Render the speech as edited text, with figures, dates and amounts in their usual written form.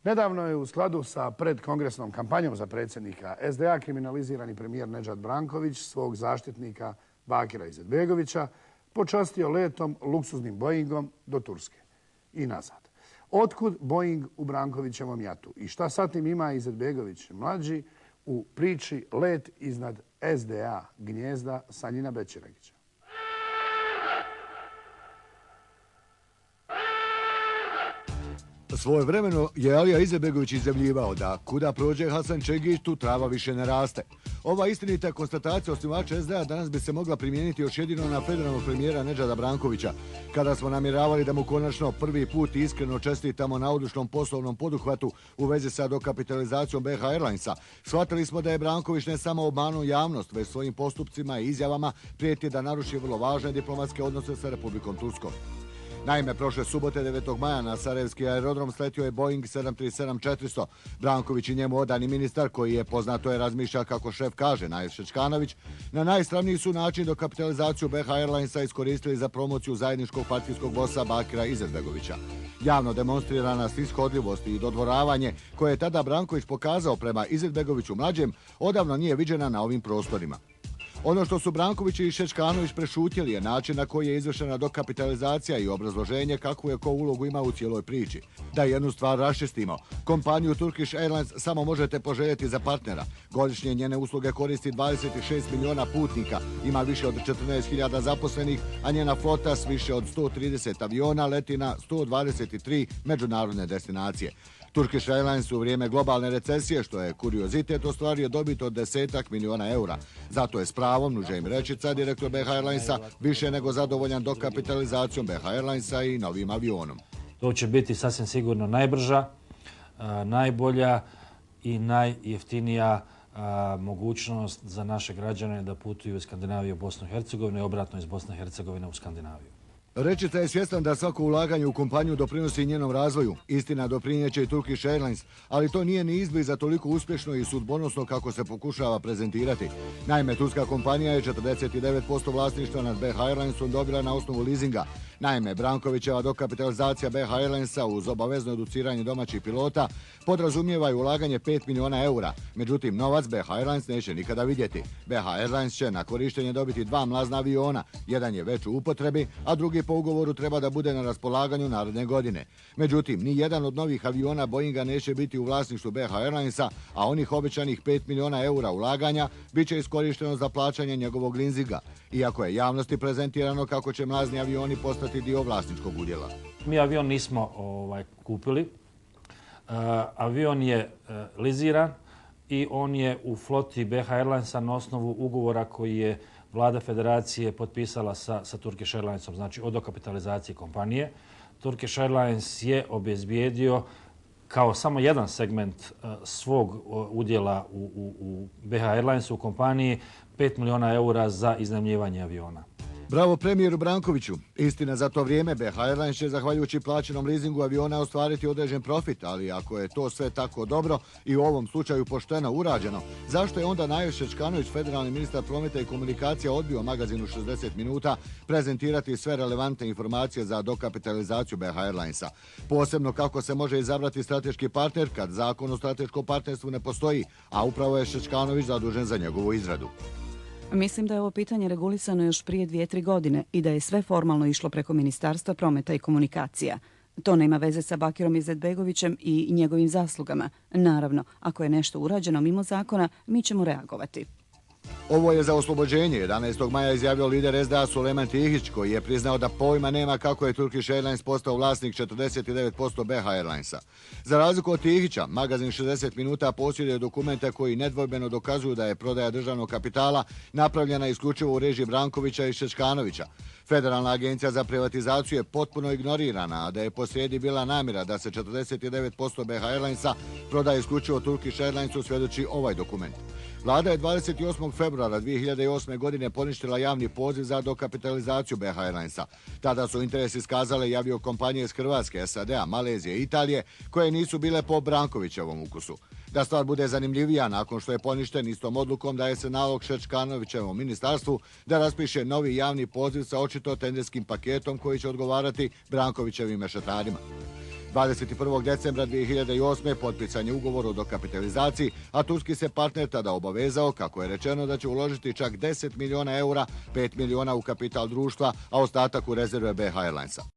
Nedavno je u skladu sa predkongresnom kampanjom za predsjednika SDA kriminalizirani premijer Nedžad Branković svog zaštitnika Bakira Izetbegovića počastio letom luksuznim Boeingom do Turske i nazad. Otkud Boeing u Brankovićevom jatu i šta sa tim ima Izetbegović mlađi u priči Let iznad SDA gnjezda Sanjina Bećiragića? Svojevremeno je Alija Izetbegović izjavljivao da kuda prođe Hasan Čengić, tu trava više ne raste. Ova istinita konstatacija osnivača SDA danas bi se mogla primijeniti još jedino na federalnog premijera Nedžada Brankovića. Kada smo namjeravali da mu konačno prvi put iskreno čestitamo na odlučnom poslovnom poduhvatu u vezi sa dokapitalizacijom BH Airlinesa, shvatili smo da je Branković ne samo obmanuo javnost, već svojim postupcima i izjavama prijeti da naruši vrlo važne diplomatske odnose sa Republikom Turskom. Naime, prošle subote 9. maja na Sarajevski aerodrom sletio je Boeing 737-400. Branković i njemu odani ministar, koji je poznato je razmišlja, kako šef kaže, Naif Šečkanović, na najispravniji su način dokapitalizaciju BH Airlinesa iskoristili za promociju zajedničkog partijskog bosa Bakira Izetbegovića. Javno demonstrirana snishodljivost i dodvoravanje koje je tada Branković pokazao prema Izetbegoviću mlađem odavno nije viđena na ovim prostorima. Ono što su Branković i Šečkanović prešutjeli je način na koji je izvršena dokapitalizacija i obrazloženje kakvu je ko ulogu ima u cijeloj priči. Da jednu stvar raščistimo, kompaniju Turkish Airlines samo možete poželjeti za partnera. Godišnje njene usluge koristi 26 miliona putnika, ima više od 14.000 zaposlenih, a njena flota s više od 130 aviona leti na 123 međunarodne destinacije. Turkish Airlines u vrijeme globalne recesije, što je kuriozitet, ostvario dobit od 10 miliona eura. Zato je s pravom, Nuđaim Rečica, direktor BH Airlinesa, više nego zadovoljan dokapitalizacijom BH Airlinesa i novim avionom. To će biti sasvim sigurno najbrža, najbolja i najjeftinija mogućnost za naše građane da putuju iz Skandinavije u Bosnu i Hercegovinu i obratno iz Bosne i Hercegovine u Skandinaviju. Rečica je svjestan da svako ulaganje u kompaniju doprinosi njenom razvoju. Istina, doprinjeće i Turkish Airlines, ali to nije ni izbliza toliko uspješno i sudbonosno kako se pokušava prezentirati. Naime, turska kompanija je 49% vlasništva nad BH Airlinesom dobila na osnovu leasinga. Naime, Brankovićeva dokapitalizacija BH Airlinesa uz obavezno educiranje domaćih pilota podrazumijeva i ulaganje 5 miliona eura. Međutim, novac BH Airlines neće nikada vidjeti. BH Airlines će na korištenje dobiti 2 mlazna aviona. Jedan je već u upotrebi, a drugi po ugovoru treba da bude na raspolaganju naredne godine. Međutim, ni jedan od novih aviona Boeinga neće biti u vlasništvu BH Airlinesa, a onih obećanih 5 miliona eura ulaganja bit će iskorišteno za plaćanje njegovog leasinga, iako je javnosti prezentirano kako će mlazni avioni postati dio vlasničkog udjela. Mi avion nismo kupili. Avion je liziran i on je u floti BH Airlinesa na osnovu ugovora koji je Vlada Federacije potpisala sa Turkish Airlinesom, znači o dokapitalizaciji kompanije. Turkish Airlines je obezbijedio kao samo jedan segment svog udjela u BH Airlinesu u kompaniji 5 miliona eura za iznajmljivanje aviona. Bravo premijeru Brankoviću. Istina, za to vrijeme BH Airlines će, zahvaljujući plaćenom leasingu aviona, ostvariti određen profit, ali ako je to sve tako dobro i u ovom slučaju pošteno urađeno, zašto je onda Naif Šečkanović, federalni ministar prometa i komunikacija, odbio magazinu 60 minuta prezentirati sve relevantne informacije za dokapitalizaciju BH Airlinesa? Posebno kako se može izabrati strateški partner kad zakon o strateškom partnerstvu ne postoji, a upravo je Šečkanović zadužen za njegovu izradu. Mislim da je ovo pitanje regulisano još prije 2-3 godine i da je sve formalno išlo preko Ministarstva prometa i komunikacija. To nema veze sa Bakirom Izetbegovićem i njegovim zaslugama. Naravno, ako je nešto urađeno mimo zakona, mi ćemo reagovati. Ovo je za oslobođenje 11. maja izjavio lider SDA Sulejman Tihić, koji je priznao da pojma nema kako je Turkish Airlines postao vlasnik 49% BH Airlinesa. Za razliku od Tihića, magazin 60 minuta posjeduje dokumente koji nedvojbeno dokazuju da je prodaja državnog kapitala napravljena isključivo u režiji Brankovića i Šečkanovića. Federalna agencija za privatizaciju je potpuno ignorirana, a da je posrijedi bila namjera da se 49% BH Airlinesa prodaje isključivo Turkish Airlinesu svjedoči ovaj dokument. Vlada je 28. februara 2008. godine poništila javni poziv za dokapitalizaciju BH Airlinesa. Tada su interes iskazale i aviokompanije iz Hrvatske, SAD-a, Malezije i Italije, koje nisu bile po Brankovićevom ukusu. Da stvar bude zanimljivija, nakon što je poništen istom odlukom daje se nalog Šečkanovićevom ministarstvu da raspiše novi javni poziv sa očito tenderskim paketom koji će odgovarati Brankovićevim mešetarima. 21. decembra 2008. potpisan je ugovor o dokapitalizaciji, a turski se partner tada obavezao, kako je rečeno, da će uložiti čak 10 miliona eura, 5 miliona u kapital društva, a ostatak u rezerve BH Airlinesa.